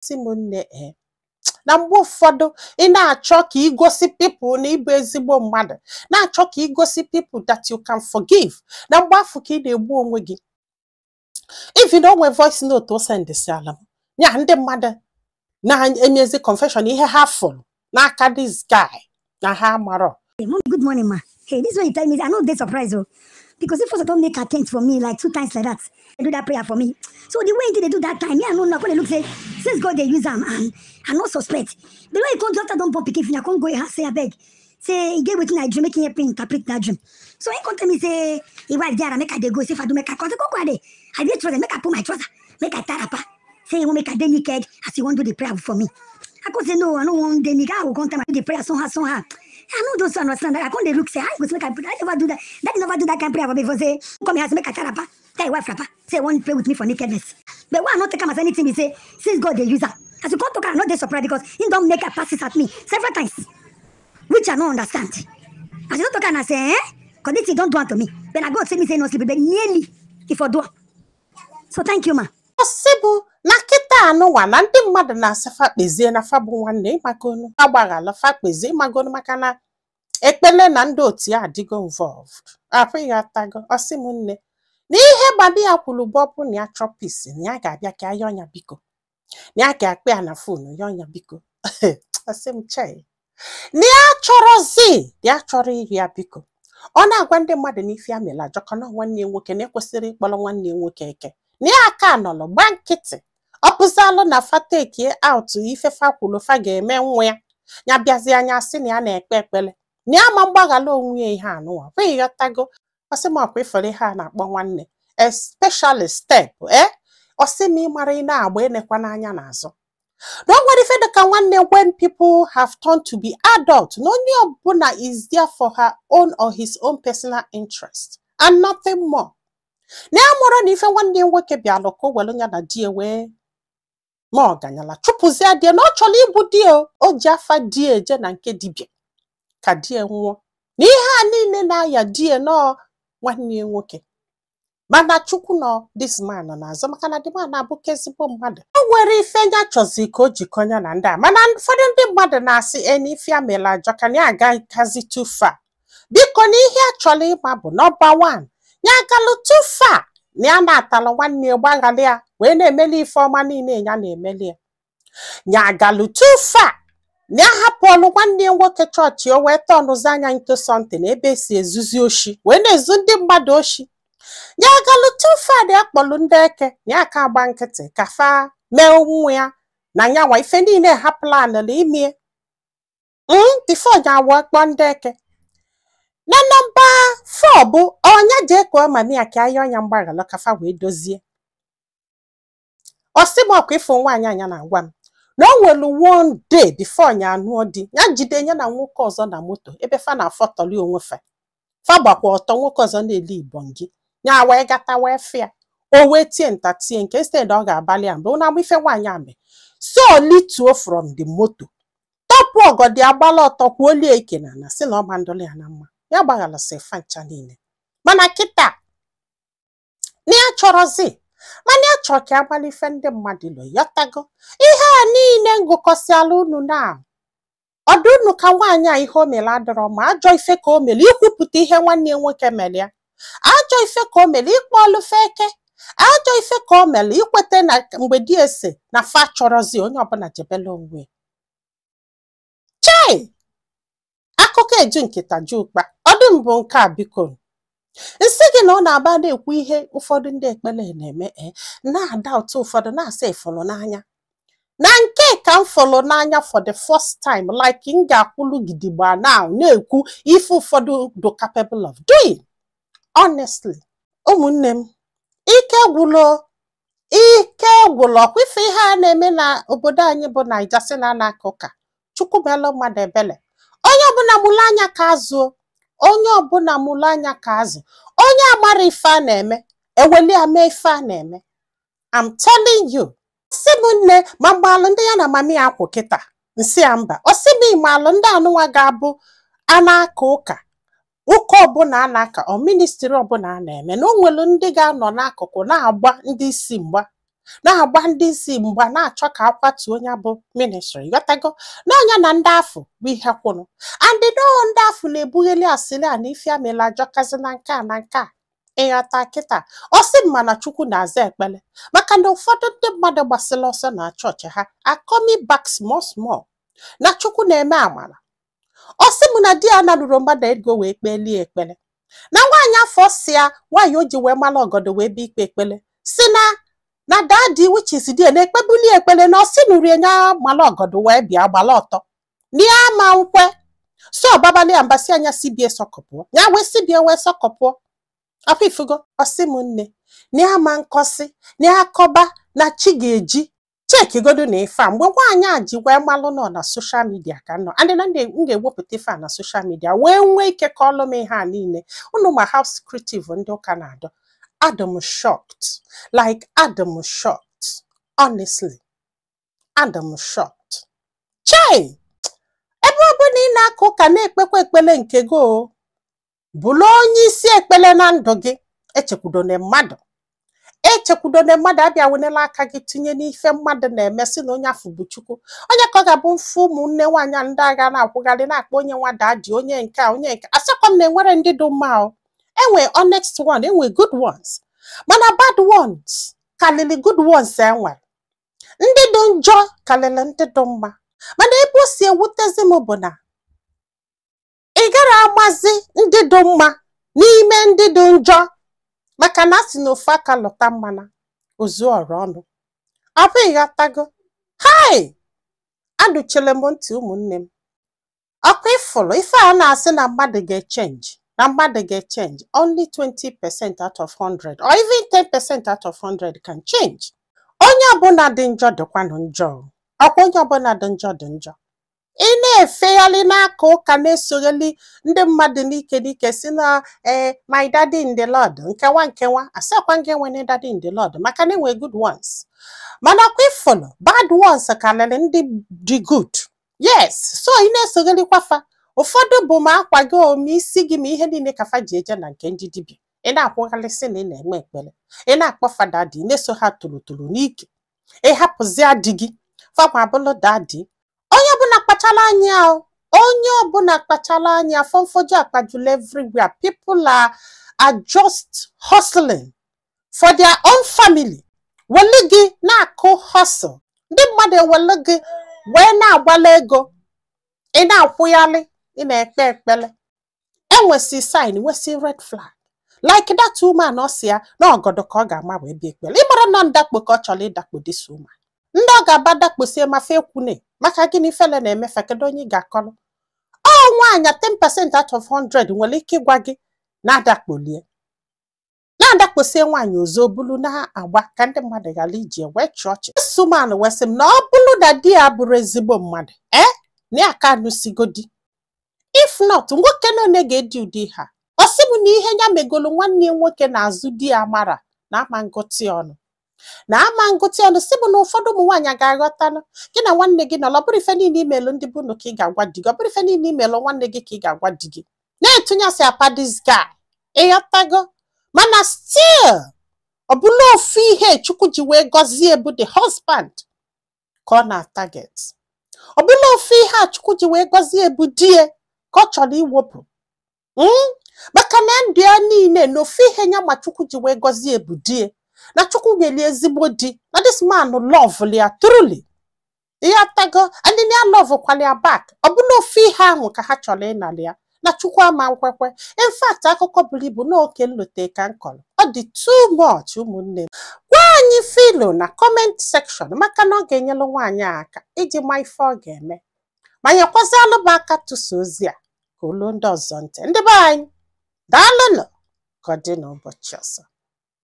Sị m nne, ee, na mgbe ụfọdụ ị na-achọ ka igosi people na ịbụ ezigbo mmadụ, na-achọ ka igosi people that you can forgive, na mgbe afọ ka ị na-egbu onwe gị. Even o nwee voice note o sendịsị ala m ya, ndị mmadụ na-emezi confession ihe ha fụrụ n'aka this guy na ha amarọ. Hey, Mom, good morning, ma. Hey, this one you tell me, I no dey surprised, oh. Because if first don't make attempt for me like two times like that, they do that prayer for me. So the way they do that time, me, I no know. I come dey look say, since God dey use am and I no suspect. The way he come do after don born pikin finish, I come go house say abeg. Say he get wetin I dream, make him help me interpret that dream. So he come tell me say his wife dey around, make I dey go. Say if I do make I come, say go go dey. I dey trouser, make I put my trouser, make I tie wrapper. Say he wan make I dey naked as he wan do the prayer for me. I come say no, I no wan dey naked. I go come tell my do the prayer somehow, somehow. I no just understand that. I come dey look say how you go say make I put, I never do that. Daddy never do that kind of prayer for me before. Say come here, say make I tie wrapper, tell your wife wrapper. Say he wan pray with me for nakedness. But why I not take am as anything? Be say since God dey use am. As you come talk, I no dey surprised because he don make a passes at me several times, which I no understand. As you don't talk, and I say, eh? Because this thing don't do unto me. Then I go say me say no sleep, but nearly if I do. So thank you, ma. Ọsị bụ na kịta anụnwa na ndị mmadụ na-asị fa kpezie na fa bụ nwanne, ịmagonu agbaghala fa kpezie, ịmagonu maka na ekpele na ndị otu ya adịgo involved afọ ịghọtago. Ọsị m nne, na ihe gbado ya kwuru bụ ọ bụ na ya chọọ peace, na ya ga-abịa ka ya ọnya biko, na ya ga-akpọ ya na phone ya ọnya biko. Ọsị m chee na ya chọrọzi, ya chọrọ iri ya biko. Ọ na-agwa ndị mmadụ na ife ya mere ajọka, na nwanne ya nwoke na ekwesịrị ịkpọrọ nwanne ya nwoke eke, na ya aka nọrọ gba nkịtị. Ọ bụzalụ na fa take out ife fa kwuru fa ga-eme nwa ya, ya bịazie anya sị na ya na-ekpe ekpere na ya ma mgbaghala onwe ya ihe anụnwa kwa ịghọtago. Ọsị m ọkwa ifere ihe a na-akpọ nwanne, especially step ọsị m ịmara ị na-agba enekwa n'anya n'azụ, na o nwere ife dịka nwanne. When people have turned to be adult, na onye ọbụla is there for her own or his own personal interest and nothing more. Na ya mụrụ na ife nwanne ya nwoke bịalụ ka o were ya na di ya wee ma ọganyala chụpụzie di ya, na ọ chọrọ igbu di ya. O ji afa di ya eje na nke dibịa ka di ya nwụọ, na ihe a niile na-aya di ya nọọ nwanne ya nwoke. Mana Chukwu nọ this man nọ n'azụ, maka na the man abụka ezigbo mmadụ. O nwere ife ya chọzi ka o jikọ ya na ndị a, mana ụfọdụ ndị mmadụ na-asị eni ife ya mere ajọka, na ya agaghịzi too far. Biko, na ihe a chọrọ ịma bụ number one, ya agalụ too far na ya na-atalụ nwanne ya gbaghalị ya wee na-emeli ife ọma niile ya na-emeli ya, ya agalụ too far na ya hapụọlụ nwanne ya nwoke chọọchị, o wee tọnụzi anya into something ebe esi ezuzi oshi wee na-ezu ndị mmadụ oshi, ya agalụ too far na ya kpọlụ ndị eke na ya ka agba nkịtị ka fa mee nwa ya na nyanwa ife niile ha planụlụ imie before ya wee kpọọ ndị eke. Na number 4 bụ ọnya jee kụọ mami ya ka ayọ ọnya mgbaghalụ ka fa wee dozie. Ọ sị m ọkwa ịfụ nwaanyị anya na-agwa m na o nwere one day before ya anụọ di ya, jide ya na nwoke ọzọ na moto ebe fa na-afọtọli onwe fa, fa gbakwa ọtọ, nwoke ọzọ na-eli ibongi ya wee gata wee fịa o wee tie nta tie nke instead ọ ga-abalị ya mgbe na agba ife nwaanyị a mee so lituo from the moto tọpụ ọgọdị agbala ọtọ kwuolie ike na na sị na ọ mandụlụ ya na mma ya gbaghalasị fa ncha niile. Mana kịta na ya chọrọzi, mana ya chọrọ ka agbala ife ndị mmadụ ilo yọtago. Ihe a niile ngụkọsịala unu na ọdụ unu ka nwaanyị a ihe o mere adọrọ ma ajọ ife ka o mere ikwupụta ihe nwanne ya nwoke mere ya, ajọ ife ka o mere ịkpọ ọlụfe eke, ajọ ife ka o mere ikwete na mgbe di ese na fa chọrọzi onye ọbụla jebela onwe ya. Chai, akụkọ eju nkịta ju ụkpa ọdụ mbụ nke a. Biko, nsị gị na ọ na-aba na-ekwu ihe ụfọdụ ndị ekpere na-eme na-ada ụtọ, ụfọdụ na-asa ịfụlụ n'anya na nke ka m fụlụ n'anya for the first time, like m ga-akwụlụ gidigba now na-ekwu ife ụfọdụ do capable of doing. Honestly, ụmụnne m, ike gwụlụ, ike gwụlụ. Ọkwa ife ihe a na-eme na obodo anyị bụ Naija sị na na-aka ụka Chukwu meelụ mmadụ ebele. Onye ọbụla mụrụ anya ka azụ, onye ọbụla mụrụ anya ka azụ, onye amara ife a na-eme eweli ya mee ife a na-eme. I'm telling you. Sị m nne, ma mgbalụ ndị ya na mami ya kwụ kịta, nsị ya mba. Ọ sị m ịmalụ ndị anụnwa ga-abụ a na-aka ụka, ụka ọbụla a na-aka ọ ministry ọbụla a na-eme, na o nwere ndị ga-anọ n'akụkụ na-agba ndị isi mgba. Na-agba ndị isi mgba, na-achọ ka akwatuo onye bụ ministry. Ghọtago na ọnya na ndị afọ bụ ihe kwụrụ, and nọọ ndị afọ na-ebugheli asịrị a na ife amela ajọkazi na nke a na nke a. Ịghọta kịta? Ọ sị m mana Chukwu na-aza ekpele, maka na ụfọdụ ndị mmadụ gbasịrị ọsọ na chọọchị ha are coming back small small, na Chukwu na-eme amara. Ọ sị m na di ya narụrụ mmadụ ego wee kpelie ekpele, na nwaanyị afọ si ya, nwaanyị o ji wee mara ọgọdọ wee bịa ikpe ekpele, si na daddy, which is di ya, na-ekpebuli ekpele, na ọ sị nụrụ ya mara ọgọdọ wee bịa gbala ọtọ na ya ma nkwe so ọbabali ya mbasi anya si bie sọkọpụọ ya, wee si bie wee sọkọpụọ. Afọ ifugo. Ọsị m nne, na ya ma nkọsị na ya akọba na chi ga-eji chekigodo na ife a. Mgbe nwaanyị a ji wee malụ nọ na social media ka nọ andị na m ga-ewepụta ife a na social media wee nwee ike ka ọlụ m ihe a niile unu ma how secretive ndị ụka na-adọ. Adị shocked, like adị shocked, honestly, adị shocked. Chai, ebe ọ bụla ị na-aka ụka na-ekpekwa ekpele nke gị o, bụrụ onye isi ekpele na ndụ gị. Echekwudone mmadụ, echekwudone mmadụ. Abịa wenela aka gị tinye n'ife mmadụ na-eme, sị na onye afọ bụ Chukwu. Onye ka ọ ga-abụ mfu ụmụnne nwaanyị a ndị agha na-akwụgharị na-akpọ onye nwa daddy, onye nke a, onye nke asịkwa m na enwere ndị dị mma o. Enwe honest one, enwe good ones, mana bad ones karịrị good ones. Enwere ndị dị njọ karịrị ndị dị mma. Mana ebe o si ewutezi m bụ na ị gara amazi ndị dị mma n'ime ndị dị njọ, maka na a sị na ofu aka lụta mmana ozu ọrụ ọnụ. Ọ bụ ịghọtago? Hai, anụchele m ntị, ụmụnne m. Ọkwa ịfụrụ ife a na-asị na mmadụ ga-echange, na mmadụ ga-echange, only 20% out of 100 or even 10% out of 100 can change. Onye ọbụla dị njọ dịkwanụ njọ. Ọkwa onye ọbụla dị njọ dị njọ. Ị na-efegharị n'aka ụka, na-esogheli ndị mmadụ n'ike n'ike, si na ee, my daddy in the Lord, nkewa nkewa, asịkwa nga enwene daddy in the Lord, maka na enwe good ones, mana kwa ịfụlụ bad ones karịrị ndị dị good. Yes, so ị na-esoghelikwa fa, ụfọdụ bụ ma akwa gị o, ma isi gị, ma ihe niile ka fa ji eje na nke ndị dibịa. Ị na-akwụgharịsị na ị na-eme ekpere, ị na-akpọ fa daddy, ị na-eso ha tolotolo n'ike, ị hapụzia di gị, fakwa abụlụ daddy. Onye ọbụla kpachala anya o, onye ọbụla kpachala anya. Fọmfoju akpajula everywhere. People are just hustling for their own family. Welu gị na-akụ hustle, ndị mmadụ ewelu gị wee na-agbala ego, ị na-akwụghalị, ị na-ekpe ekpele. Enwesị sign, nwesị red flag, like that woman ọ sị ya na ọgọdọ ka ọ ga-ama wee bịa ekpele. Ịmara na ndakpo ka ọ chọrọ ịdakpo this woman, ndị ọ ga-aba dakposie mafe ekwune. Maka gịnị? Fele na-emefe. Kedu onye ị ga-akọrọ? Ọ nwaanyị 10% out of 100 nwere ike ịgwa gị na-adakpolie, na-adakposie nwaanyị ọzọ bulu na-agba ka ndị mmadụ ghara iji wee chịọ ọchị. This woman wee sị m na ọ bụrụ na di ya bụrụ ezigbo mmadụ, ee, na ya ka anụsigo di. If not, nwoke na one ga-edi ụdị ha. Ọ sị m na ihe ya megolu nwanne ya nwoke na-azụ di ya mara na ama ngụtị ọnụ, na ama ngụtị ọnụ. Sị m na ụfọdụ ụmụ nwaanyị ga-aghọtanụ gị na nwanne gị nọrọ, ọ bụrụ ife niile imelụ ndị bụ ka ị ga-agwa di gị, ọ bụrụ ife niile imelụ nwanne gị ka ị ga-agwa di gị, na-etunye asị apa this guy. Ịghọtago? Mana still, ọ bụla ofu ihe Chukwu ji wee gọzie bụ the husband ka ọ na-target. Ọ bụla ofu ihe a Chukwu ji wee gọzie bụ di ya ka ọ chọrọ iwepụ, maka na ndụ ya niile na ofu ihe ya ma Chukwu ji wee gọzie bụ di ya, na Chukwu nyere ezigbo di, na this man love ya truly. Ihe atago and ya love kwala ya back. Ọ bụla ofu ihe ahụ ka ha chọrọ ịnara ya, na Chukwu ama nkwekwe. In fact, akụkọ buru ibu n'oke nlote ka m kọrọ, ọ dị too much. Ụmụnne m, gwa anyị filo na comment section, maka na ọ ga-enyelu nwaanyị a aka iji ma ife ọ ga-eme, ma nyekwazịalụ m aka tụsa ozi a ka olu ndị ọzọ ntị. Ndị be anyị, daalụnụ. Ka ọ dị n'ụbọchị ọzọ.